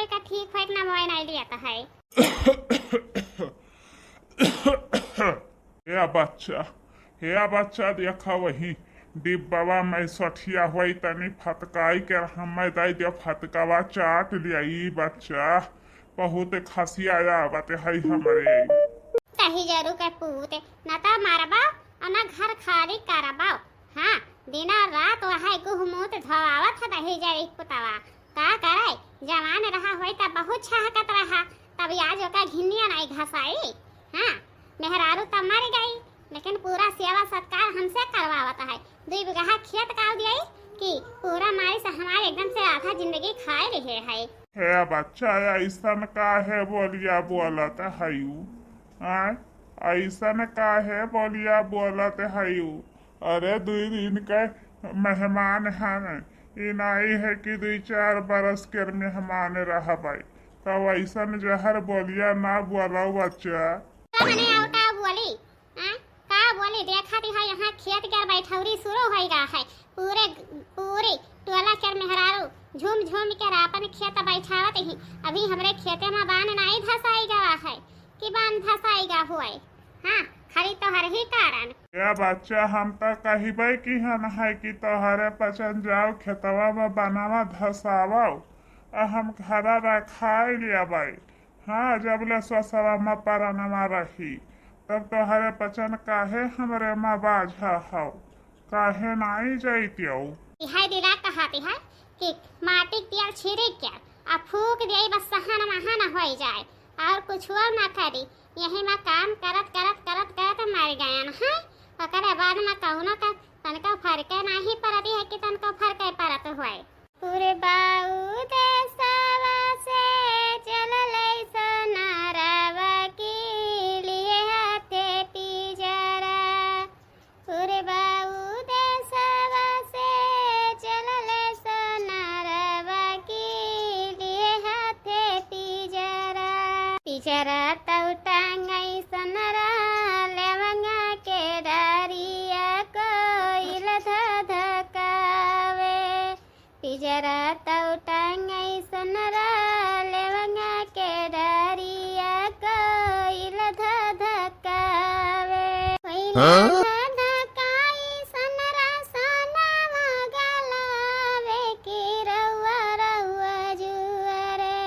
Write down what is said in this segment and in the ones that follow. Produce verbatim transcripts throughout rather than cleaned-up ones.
का ठीक होए के नाम वाय नाई लियत है। हे बच्चा, हे बच्चा, देखा वही डिब्बवा में सठिया होई, तनी फतकाई के हमें दे दियो, फतकवा चाट लिया। ई बच्चा बहुत खसिया आवत है हमरे। दही जरू के पूत, न त मारबा और न घर खाली करबा। हाँ, दिना रात वह गुहमूत धोआवत है दही जरी कुतवा। का करे, जवान रहा होई त बहुत छहकत रहा, तब आज ओका घिन्निया नाई घसाई। हाँ, मेहरारू त मर गई, लेकिन पूरा सेवा सत्कार हमसे करवावत है। दुई बीघा खेत काव दियाई कि पूरा मारी से हमारे एकदम से आधा जिंदगी खाए रहे है। हे बच्चा, ऐसन काहे बोलिया बोलत हयू? आय, ऐसन काहे बोलिया बोलत हयू? अरे, दुई दिन के मेहमान हन, ई नाई है कि दुई चार बरस के मेहमान रहबै। तब ऐसन जहर बोलिया ना बोलो बच्चा। मने और का बोली? हाँ? का बोली? देखत है यहाँ खेत के बैठौरी शुरू होई गा है। पूरे, पूरी टोला के मेहरारू झूम झूम के आपन खेत बैठावत ही। अभी हमरे खेते में बान नाई धसाई गवा है कि बान धसाई गा हुए। हाँ, खाली तोहर ही कारण। ए बच्चा, हम त कहिबे किहन है कि तोहरे पचन जाओ खेतवा में बनवा धसावो, आ हम घरा रखाए लेबै। हाँ, जब ले ससुरवा में परनवा रही, तब तोहरे पचन काहे हमरे में बाझा हौ, काहे नाई जैतियौ? इहे दिला कहती है कि माटी के तेल छिड़क के आ फूक दियाई, बस सहन वहन होई जाए और कुछ ना करी। यही में काम करत, करत, करत, करत मर गयन है। ओकरे बाद में कौनो का तनको फर्क नाहीं पड़ती है कि तनको फर्क पड़त हुए। पूरे बाऊ देसवा से चललै सोनारवा की लिए हाथे पिजरा। पूरे बाऊ देसवा से चललै सोनारवा की लिए हाथे पिजरा। पिजरा तौ टांगै सोनरा लेवंगा के डारिया कोइल धधकावे। पिजरा तौ टांगै सोनरा लेवंगा के डारिया कोइल धधकावे। कोइल हाँ? धधकाई सोनरा सोनवा गलावे कि रउआ रउआ जुअरे।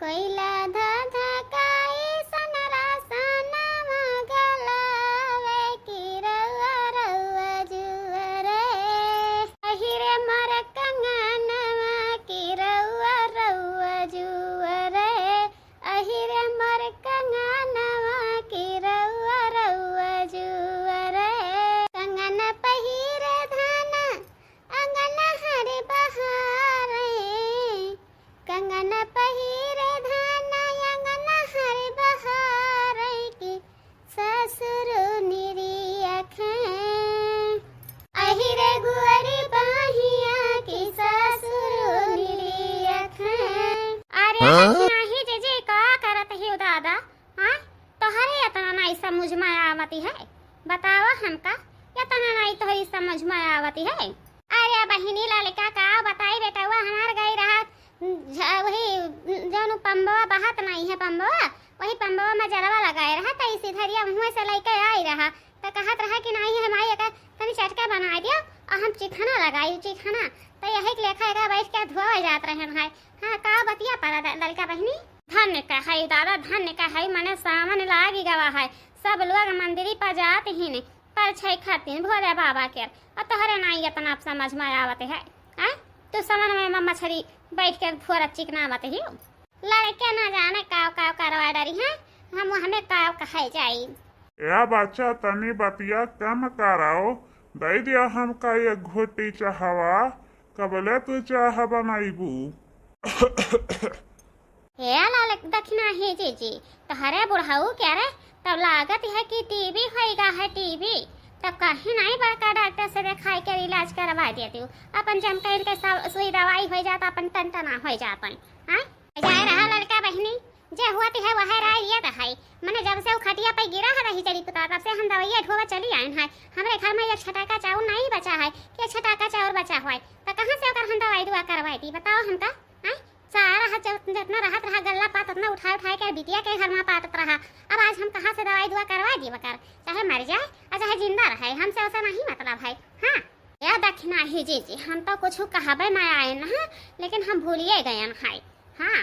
कोइला धधकाई सोनरा सोनवा गलावे कि रउआ रउआ जुअरे। अहिरे मोर कंगनवा कि रउआ रउआ जुअरे। अहिरे मोर कंगनवा कि रउआ रउआ जुअरे। कंगन पहिरे धन अंगन हरि बहारे। कंगन पहिरे धन अंगन हरि बहारे कि ससुर निरियखे। अहिरे गुअरी बहिया कि ससुर निरियखे। अरे हाँ? दखिनाही जीजी, का करत ही दादा? हाँ? तोहरे इतना नाई समझ में आवती है? बतावा हमका, इतना नाई तोहरी समझ में आवती है? अरे बहिनी, ललका का बताई बेटवा, हमार गई रहा झ-, वही जौन पंबवा बहत नाई है पंबवा, वही पंबवा में जलवा लगाए रहा, त ई सिधरिया मुँह से लइके आई रहा, त कहत रहा कि नाई है माई, एका तनी चटका बनाए दियो और हम चिखना लगाई, चिखना। त यही के लेखा एका बैठ के धोवे जात रहन है। हाँ, का बतिया पड़ा द-, ललका बहिनी? धन्य कहई दादा, धन्य कहई, मने सावन लागी गवा है, सब लोग मंदिरी पर जात ही ने, पर छै खातिर भोले बाबा के, और तोहरे नाई इतना समझ में आवत है, आय? तू सावन में म-, मछरी बैठ के फोरत चिकनावत ही। लड़के ना जाने काव काव करवा डरी हैं, हम हमें काव कहे जाई। ए बच्चा, तनी बतिया कम कराओ, दे दिया हमका एक घोटी चाहवा, कबले तू चाह बनाईबू? हे लाल दखिना हे जीजी, तोहरे बुढ़ऊ के रे, तब लागत है कि टीबी होइगा है, टीबी। तब कहीं नाई बड़का डॉक्टर से देखाई के इलाज करवा देती हूँ। अपन जम के इनके सब सुई दवाई हो जाता, अपन टन टना हो जाता। हाँ? जाए रहा लड़का बहिनी, जे हुआ ती है वह राय लिया था है। मने जब से उ खटिया पे गिरा है रही जड़ी पुता, तब से हम दवाइया ढोवा चली आए हैं। हमरे घर में ये छटाका चाउर नहीं बचा है, के छटाका चाउर बचा हुआ है। तो कहाँ से ओकर हम दवाई दुआ करवाई दी, बताओ हमका? हैं? सारा हाथ जब जितना रहत रहा गल्ला पात, उतना उठाए उठाए के बिटिया के घर मा पाटत रहा। अब आज हम कहाँ से दवाई दुआ करवा दी वकर? चाहे मर जाए और चाहे जिंदा रहे, हमसे ओसे नहीं मतलब है। हाँ, या दखिनाही जीजी, हम तो कुछ कहबे मा आएन, हाँ, लेकिन हम भूलिए गएन है। हाँ,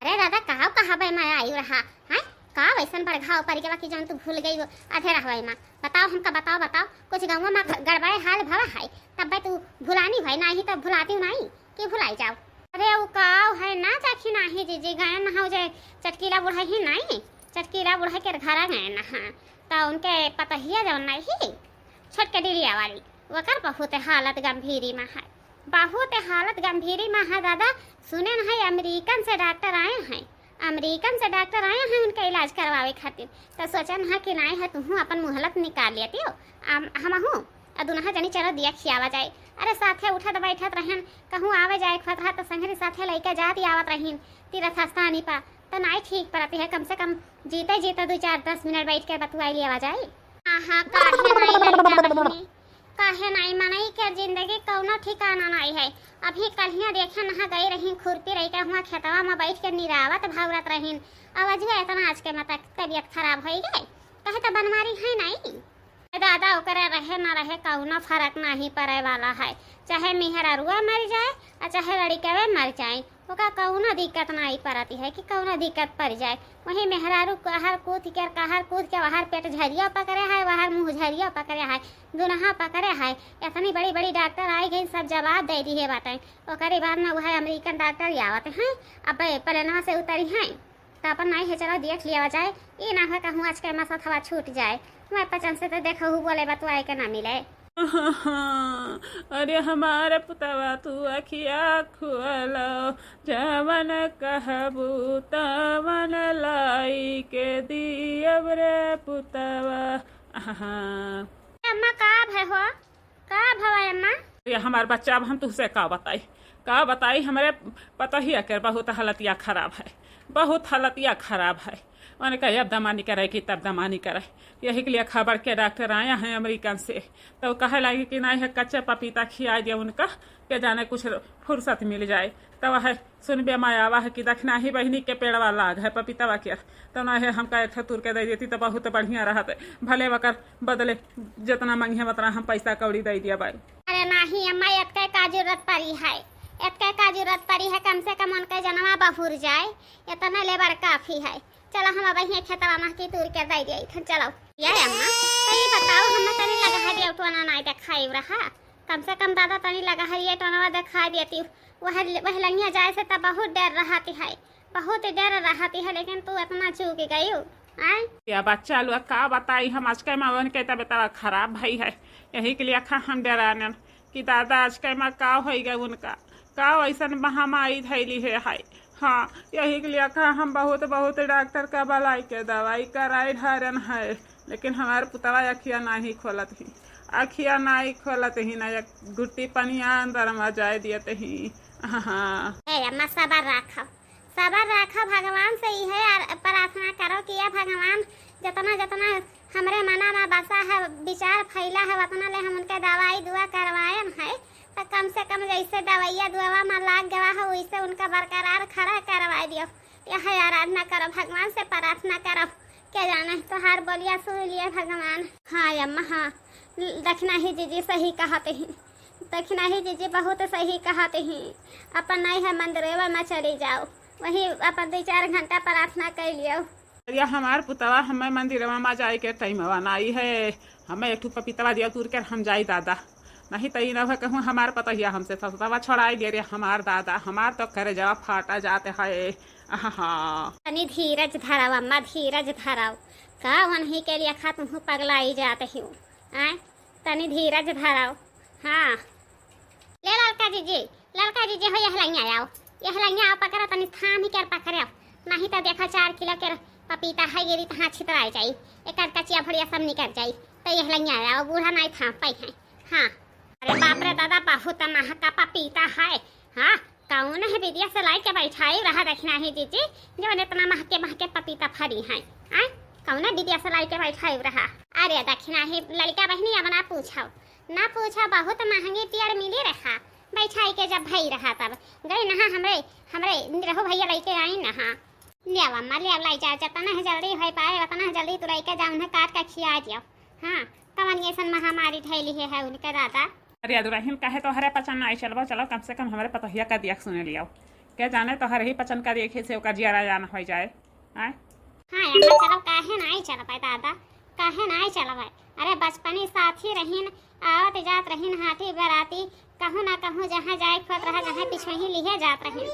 अरे दादा, का कहबे मा आई रहा, हैं? का वैसन बड़ घाव परि गवा कि जौन तू भूल गई हो आधे रहवे मा? बताओ हमका, बताओ, बताओ, कुछ गउँवा मा गड़बड़े हाल भवा है, तब्बे तू भुलानी है, नाही तो भुलाती नहीं कि भुलाई जाओ। अरे उ काव है ना, दखिनाही जीजी, गएन हो जे चटकीला बुढ़ई ही नहीं, चटकीला बुढ़ई के घरा गएन, हाँ, तो उनके पतहिया जौन नहीं, छोटके डिलिया वाली, ओकर बहुत हालत गंभीरी मा है, बहुत हालत गंभीरी मा है दादा। सुनेन है अमेरिकन से डॉक्टर आए हैं, अमेरिकन से डॉक्टर आए हैं उनका इलाज करवावे खातिर। तो सोचेन है कि नाई है तुहूँ अपन मुहलत निकाल लेती हो, हमहूँ आ दुनहा जनी चलो दिया खियावा जाए। अरे साथे उठत बैठत रहन, कहूँ आवे जाए के होत रहा तो संगरी साथे लइके जात आवत रहीन तीर्थ स्थानी पा, तो नाई ठीक परत है, कम से कम जीते जीते दो चार दस मिनट बैठ के बतुआई लेवा जाए। हाँ, हाँ, काहे नाई लड़का बहिनी, काहे नाई? मनई के जिंदगी कौनो ठिकाना नाई है। अभी कल्हिया देखे नहा गई रही खुरपी रही के हुआ खेतवा मा बैठ के निरावत भौरत रहीन। अब अजुए इतना आज के मतलब तबीयत खराब होई गए, कहे तो बनवारी है नाई। ए दादा, ओकरे रहे ना रहे कौनो फर्क नाहीं पड़े वाला है, चाहे मेहरारुआ मर जाए और चाहे लड़िकवे मर जाए, ओका कौनो दिक्कत नाहीं पड़ती है कि कौनो दिक्कत पड़ जाए। वही मेहरारू कहर कूद के, कहर कूद के वहर पेट झरिया पकड़े है, वहर मुँह झरिया पकड़े है, दुनहा पकड़े है। इतनी बड़ी बड़ी डॉक्टर आई गई, सब जवाब दे दी है बातें। ओकरे बाद मा वह अमेरिकन डॉक्टर आवत हैं, अब प्लेनवा से उतरी हैं। तो अपन नाई है, चलो देख लिया जाए। ई ना है कहूँ आज के मसा थवा छूट जाए। मैं पचन से तो देखो हूँ बोले बतुआए के ना मिले। अरे हमार पुतवा तू अखिया खोलो, जवन कहबू तवन लाई के दियब रे पुतवा। अम्मा का भय हो? का भवा अम्मा? ये हमार बच्चा, अब हम तुहसे का बताई, का बताई, हमरे पतोहिया के बहुत हालतिया खराब है, बहुत हालतिया खराब है। उनका अब दमानी करे कि तब दमानी करे, यही के लिए खबर के डॉक्टर आया है अमेरिकन से, तो कहे लगे कि नहीं है कच्चा पपीता खिया दिया उनका, के जाने कुछ फुर्सत मिल जाए। तो वह सुनबे मा आवा है कि दखिनाही बहिनी के पेड़वा लाग है पपीतवा के, तो ना है हमका एक ठो तूर के दे देती तो बहुत बढ़िया रहत। भले वकर बदले जितना मंगिहे उतना हम पैसा कौड़ी दे दिया बाई। अरे नाही अम्मा, एतके का जरूरत पड़ी है, एतके का जरूरत पड़ी है, कम से कम उनके जनवा बहुर जाए, इतना लेबर काफी है। चलो हम अब यहीं खेतवा मा की तूर के दे दिया थन। चलो ये अम्मा, तो ये बताओ, हमें तनी लगा है ये टोना नहीं दिखाई रहा, कम से कम दादा तनी लगा है ये टोनवा दिखाई देती। वह, वह लंगिया जाए से तब बहुत डर रहती है, बहुत डर रहती है, लेकिन तू इतना चूक गई। आय या बच्चा लोग का बताई, हम आज के मावन के तबियत खराब भई है, यही के लिए अखा हम डरानन कि दादा आज के माँ का होई गए उनका, का ऐसन महामारी धैली है, है। हाँ, यही के लिए अखा हम बहुत बहुत डॉक्टर का बुलाई के दवाई कराए ढारन है, लेकिन हमार पुतवा अखिया नाही खोलत ही, अखिया नाही खोलत ही ना, एक घुट्टी पनिया अंदर मा जाए दियत ही। हाँ। ए अम्मा, सबर रखो, सबर रखो, भगवान से इहे आर-, प्रार्थना करो कि या भगवान, जितना जितना हमरे मना मा बसा है, विचार फैला है, उतना ले हम उनके दवाई दुआ करवाएन है, तो कम से कम जैसे दवाइया दुआवा मा लाग गवा है, वैसे उनका बरकरार खड़ा करवा दियो। यह आराधना करो, भगवान से प्रार्थना करो, के जाने तोहार बोलिया सुन लिए भगवान। हाँ अम्मा, हाँ, दखिनाही जीजी सही कहत ही, दखिनाही जीजी बहुत सही कहत ही। अपन नहीं है मंदिरवा मा चली जाओ, वही अपन दो चार घंटा प्रार्थना कर लियो। अरे हमार पुतवा, हमें मंदिरवा मा जाए के टाइमवा नाही है, हमें एक ठो पपीतवा दिया तूर के हम जाई दादा। नहीं तो ई ना कहूँ हमार पतोहिया हमसे ससुरवा छोड़ाई दे रे हमार दादा, हमार तो करेजवा फाटा जात है। आहा। तनी धीरज धराव अम्मा, धीरज धराव। का वनही के लिए खा तुहू पगलाई जात ही? आय, तनी धीरज धराव। हाँ। ले ललका जीजी, ललका जीजी हो, यह लइया आओ, यह लइया आओ, पकड़ा तनी थाम ही कर पकड़े, नहीं तो देखा चार किलो के पपीता है गिरी तो हाथ छितराए जाई, एक कचिया भड़िया सब निकल जाई, तो यह लइया आओ, बूढ़ा नहीं थाम पाई है। हाँ। अरे बाप रे दादा, बहुत महका पपीता है। हाँ, कौन है विद्या से लाई के बैठाई रहा दखिनाही जीजी, जो इतना महके महके पपीता फरी है? आय, कौन है विद्या से लाई के बैठाई रहा? अरे दखिनाही लड़का बहनी, अब ना पूछो, ना पूछो, बहुत महंगी पेड़ मिली रहा, बैठाई के जब भई रहा तब गई नहा, हमरे, हमरे निरहू भैया लइके आई नहा। ले आवा अम्मा, ले आवा, लाई जा, जतना है जल्दी होई पाए, उतना है जल्दी तू लइके जा, उन्हें काट के खिया दियो। हाँ, कवन ऐसन महामारी ढैली है, है उनके दादा। अरे दुरहिन, काहे तोहरे पचन नाई चलबो? चलो, कम से कम हमरे पतोहिया का दिया सुने लियो। के जाने तोहरे ही पचन का देखे से ओकर जियरा जान होई जाए। आय? हाँ अम्मा, चलो, काहे नाई चलबै दादा, काहे नाई चलबै? अरे बचपनी साथी रहिन, आवत जात रहिन हाथी बराती, कहूँ ना कहूँ जहाँ जाए खोत रहा, जहाँ पिछुही लिहे जात रहिन।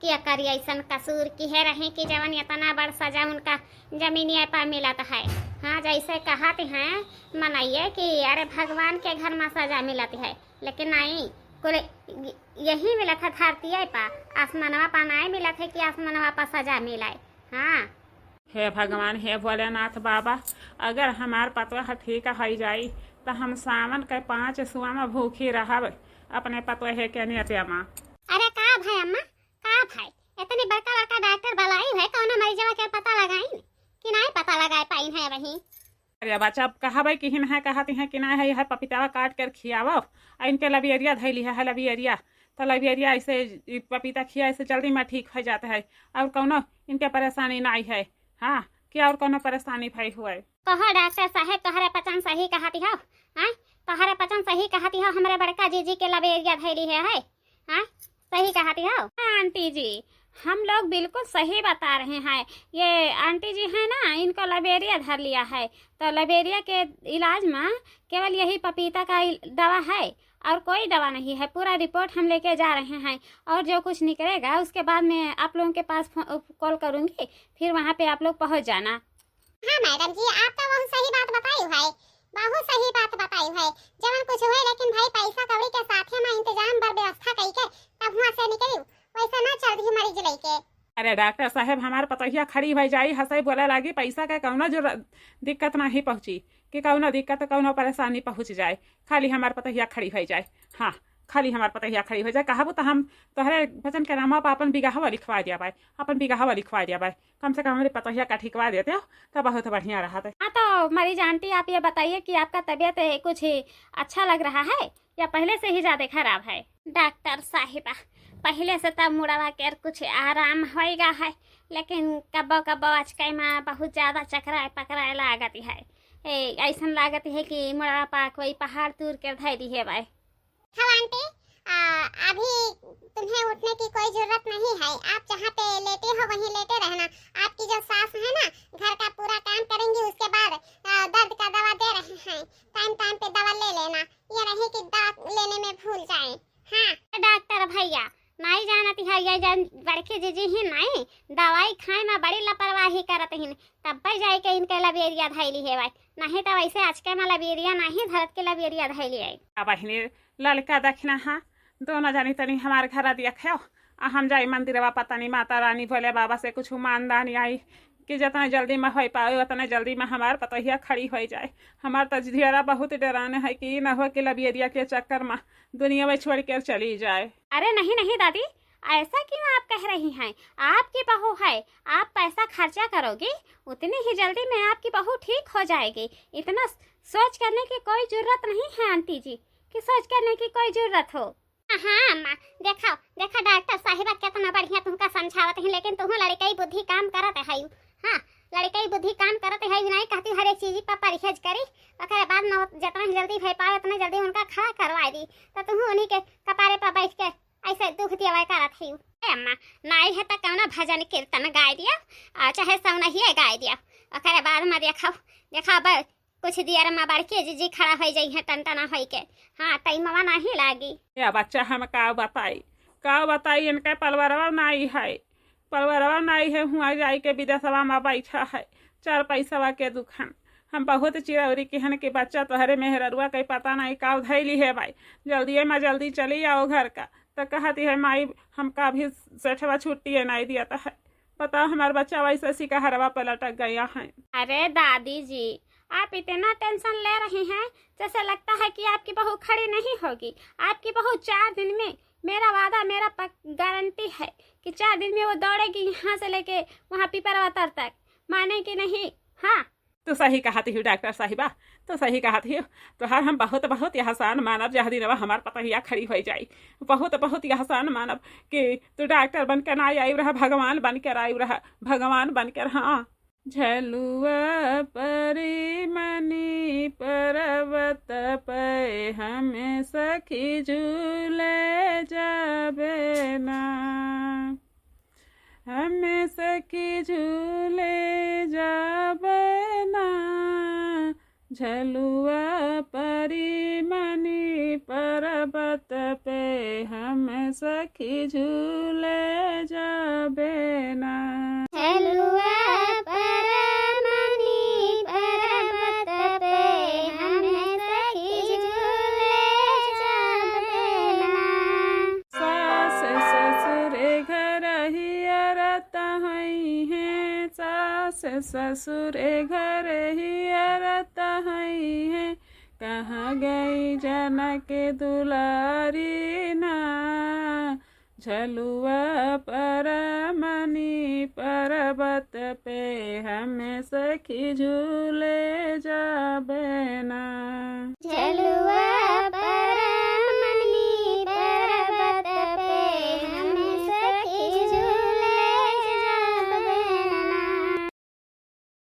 के करी ऐसन कसूर किहे रहे कि जवन इतना बड़ सजा उनका जमीनिया पर मिलत है। हाँ, जैसे कहत हैं मनइये कि अरे भगवान के घर में सजा मिलत है, लेकिन नहीं, कुल यही मिलत है धरतिये पर, आसमानवा पर नहीं मिलत है कि आसमानवा पर सजा मिले। हाँ। हे भगवान, हे भोलेनाथ बाबा, अगर हमार पतोह ठीक होई जाई, त हम सावन के पाँच सुआ में भूखी रहब अपने पतोहे के नेते में। अरे का भाई अम्मा, का भाई, इतनी बड़का बड़का डॉक्टर बुलाई है, कौनो मरीजवा के पता लगाइन कि नहीं पता लगाए पाइन है वहीं? अरे बच्चा, अब कहबै कि हिन है, कहती हैं कि नहीं है, यह पपीतावा काट कर खियावो, आ इनके लबियरिया धैली है, है लबियरिया, तो लबियरिया ऐसे, ई पपीता खिया ऐसे जल्दी में ठीक हो जाता है, और कौनो इनके परेशानी नहीं है। हाँ, कि और कौनो परेशानी भई हुए। कहो डॉक्टर साहेब, तोहरे पचन सही कहती हो, हाँ, तोहरे पचन सही कहती हो, हमरे बड़का जीजी के लबेरिया धैली है, है, हाँ, सही कहती हो। हाँ आंटी जी, हम लोग बिल्कुल सही बता रहे हैं। ये आंटी जी हैं ना, इनको लबेरिया धर लिया है, तो लबेरिया के इलाज में केवल यही पपीता का इल-, दवा है और कोई दवा नहीं है। पूरा रिपोर्ट हम लेके जा रहे हैं और जो कुछ निकलेगा उसके बाद में आप लोगों के पास फो-, कॉल करूँगी, फिर वहाँ पे आप लोग पहुँच जाना। हाँ मैडम जी, आप तो बहुत सही बात बताई है, बहुत सही बात बताई है। जवन कुछ हुए, लेकिन भाई पैसा कौड़ी के साथे में इंतजाम बर व्यवस्था कई के तब हुआँ से निकली, वैसे ना चल रही मरीज लेके। अरे डॉक्टर साहेब, हमार पतोहिया खड़ी हो जाई, हंसई बोले लागी, पैसा के कौनो जरूरत, दिक्कत नहीं पहुँची, कि कौनो दिक्कत, कौनो परेशानी पहुँच जाए, खाली हमार पतोहिया खड़ी हो जाए। हाँ, खाली हमार पतोहिया खड़ी हो जाए, कहबू तो हम तोहरे वचन के नामा पर अपन बिगहवा लिखवा दिया भाई, अपन बिगहवा लिखवा दिया भाई। कम से कम हमरे पतोहिया का ठिकवा देते हो तो बहुत बढ़िया रहत। हाँ, तो मरीज आंटी, आप ये बताइए कि आपका तबीयत, ए, कुछ अच्छा लग रहा है या पहले से ही ज्यादा खराब है? डॉक्टर साहिबा, पहले से तब मुड़वा के कुछ आराम होइगा है, लेकिन कब्बो कब्बो अचके में बहुत ज्यादा चकराए पकराए लागत है। ए, ऐसन लागत है कि मुड़वा पा कोई पहाड़ तूर के धै दिहे बाय। हाँ आंटी, आ, अभी तुम्हें उठने की कोई जरूरत नहीं है। आप जहाँ पे लेटे हो वहीं लेटे रहना। आपकी जो सास है ना, घर का पूरा काम करेंगी, उसके बाद, आ, दर्द का दवा दे रहे हैं, टाइम टाइम पे दवा ले लेना। ये नहीं कि दवा लेने में भूल जाएं। हाँ। डॉक्टर भैया, नाई जानत है, ये जन बड़की जीजी ही नाई, दवाई खाए में बड़ी लापरवाही करत हिन, तब्बे जाए के इनके लबेरिया धैली है भाई, नहीं तो वैसे अचके में लबेरिया नहीं धरत के लबेरिया धैली है। अब बहिनी, ललका दखिना हा, दोनों जानी तनी हमार घर देखो, आ हम जाई मंदिरवा पर तनी माता रानी भोले बाबा से कुछ मानदानी आई कि जितना जल्दी में होई पावे उतना जल्दी में हमार पतोहिया खड़ी होई जाए। हमार तो जियरा बहुत डराने है कि ई न हो कि लबेरिया के चक्कर में दुनिया में छोड़ के चली जाए। अरे नहीं नहीं दादी, ऐसा क्यों आप कह रही हैं? आपकी बहू है, आप पैसा खर्चा करोगी, उतनी ही जल्दी में आपकी बहू ठीक हो जाएगी। इतना सोच करने की कोई जरूरत नहीं है आंटी जी, कि सोच करने की कोई जरूरत हो। हाँ अम्मा, देखो, देखो डॉक्टर साहिबा कितना बढ़िया तुमका समझावत हैं, लेकिन तुहूँ लड़कई बुद्धि काम करत है। हाँ, लड़कई बुद्धि काम करत है, नहीं कहती हर एक चीज पर परहेज करी, ओकरे बाद में जितना जल्दी भई पाए उतना जल्दी उनका खड़ा करवा दी, तो तुहूँ उन्हीं के कपारे पर बैठ के ऐसे दुख दिया करत है। ए अम्मा, नाई है तो कौनो भजन कीर्तन गाय दिया, और चाहे सौनहिए गाय दिया, ओकरे बाद में देखो, देखो अब कुछ देर में बड़की जीजी खड़ा होई जइहें टनटना होई के। हाँ, टाइमवा नाहीं लागी। या बच्चा, हम का बताई, का बताई, इनके पलवरवा नाई है, पलवरवा नाई है, हुआँ जाई के विदेशवा में बैठा है, चार पैसवा के दुखन। हम बहुत चिरौरी किहन कि बच्चा, तोहरे मेहररुआ के पता नाई का धैली है भाई, जल्दिए में जल्दी चली आओ घर का। तो कहती है, माई, हमका अभी सेठवा छुट्टिए नाई दियत है। बताओ, हमार बच्चा वैसे सिकहरवा पे लटक गया है। अरे दादी जी, आप इतना टेंशन ले रही हैं, जैसे लगता है कि आपकी बहू खड़ी नहीं होगी। आपकी बहू चार दिन में, मेरा वादा, मेरा पक-, गारंटी है कि चार दिन में वो दौड़ेगी यहाँ से लेके वहाँ पिपरवा तर तक। माने कि नहीं? हाँ, तू सही कहत ही डॉक्टर साहिबा, तू सही कहत ही। तोहार हम बहुत बहुत एहसान मानब, जह दिनवा हमार पतोहिया खड़ी होइ जाई। बहुत बहुत एहसान मानब कि तू डॉक्टर बन के ना आइब रहा, भगवान बन के आइब रहा, भगवान बन के रहा। झलुआ परी मनी पर्वत पे, हम सखी झूले जाबे ना। हम सखी झूले जाबे ना। झलुआ परी मनी पर्वत पे, हम सखी झूले जाबे ना। झलुआ पर मनी पर्वत पे, हम सखी झूले जाबे ना। सास ससुर घर हियरत हई हैं, सास ससुर घर हियरत हई हैं, कहाँ गई जनक दुलारी ना। झलुआ पर मनी पर्वत पे, हम सखी झूले जाबे ना। झलुआ पर